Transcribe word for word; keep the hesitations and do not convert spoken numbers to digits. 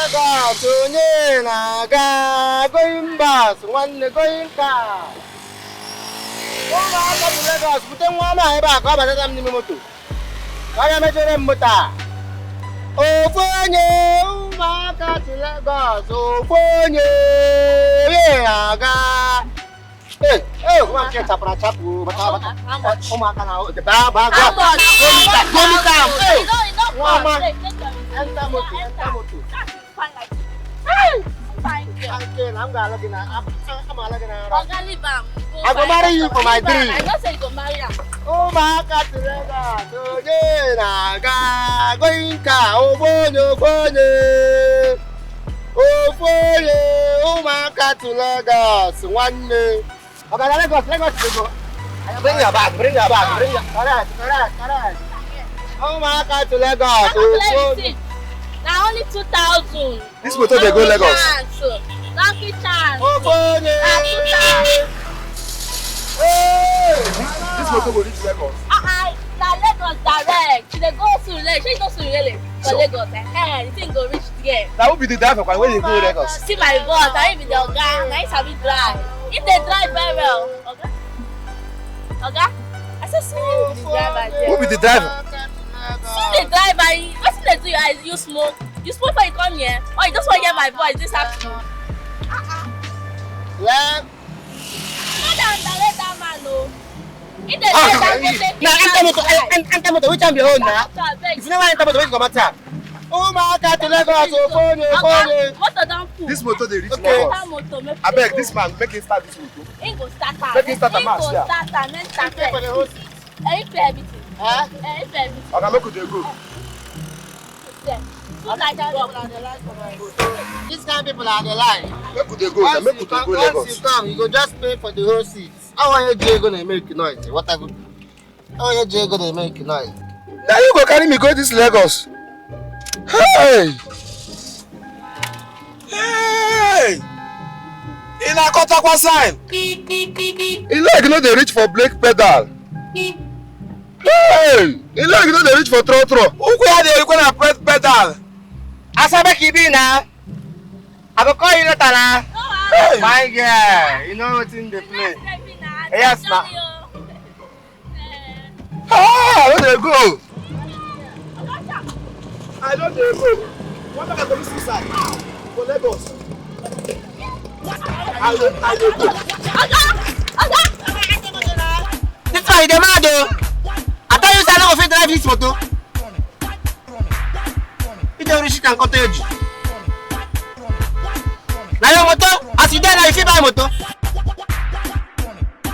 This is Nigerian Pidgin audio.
Lagos, onye na-aga? Going bus, nwanne, going car. Ụmụaka bi Lagos, bute nwa ọma ebe a ka ọ batata m n'ime moto. Ka ọ bịa mejere m moto a. Ofu onye, ụmụaka si Lagos, ofu onye, onye na-aga? Hey, hey, ụmụaka chapụrụ achapụ, bata, bata. How much? Ụmụaka na, baa, baa, baa. How much? Go meet am, go meet am. Hey, nwa ọma. Enter moto, enter moto. Fine like this. Hey! Fine girl. Fine girl, I'm gonna look in her. I'm, I'm gonna look in her. Oga, leave am. Go. I go marry you for my dream. I know say you go marry am. Ụmụaka si Lagos, onye na-aga? Going car, ofu onye, ofu onye. Ofu onye, ụmụaka si Lagos, nwanne. Oga, na Lagos, Lagos dey go. Bring your bag, bring your bag, bring your. Correct, correct, correct. Ụmụaka si Lagos, ofu onye. Na only two thousand. This motor dey go Lagos. Lucky chance. Lucky chance. Ogbonge. Lucky chance. Hey! This motor go reach Lagos. Ah, ah, na Lagos direct. She dey go Surulere. She go Surulere for Lagos. Eh, eh, the thing go reach there. Na who be the driver wey dey go Lagos? See my boss, na him be the oga. Na him sabi drive. If they drive very well, oga. Oga, I say see the driver there. Who be the driver? See the driver. Wetin dey do you? You smoke? You smoke before you come here? Or you just wan hear my voice this afternoon? Well, no dey underrate that man o. He dey drive that motor. Na enter motor, en-, enter motor, which one be your own na? If you never enter motor, which go matter? Ụmụaka si Lagos, ofu onye, ofu onye. Motor don full. This motor dey reach Lagos. Enter motor, make we go. Abeg, this man, make him start this motor. He go start am. Make him start am, he go start am, make start am. Pay for the whole seat. Eh, he pay everything. Huh? Eh, he pay everything. Oga, make we dey go. Yes. Two ninety-four. These kind people are the lie. Make we dey go, make we dey go Lagos. Once you come, once you come, you go just pay for the whole seat. How are you gonna make noise? What are you? How are you gonna make noise? Na you go carry me go this Lagos. Hey! Hey! Ị na-akọtakwa sign. Im leg no dey reach for brake pedal. Hey! Im leg no dey reach for throttle. Ụkwụ ya dey ekwe na brake pedal. Asa make e be na. I go call you later na. Hey! Fine girl, you know wetin dey play. Yes, ma. Ah, I don dey go. I don dey go. One make I commit suicide for Lagos. I dey, I dey go. Oga, oga. This one, you dey mad o. I tell you say I no go fit drive this motor. You dey reach it and cottage.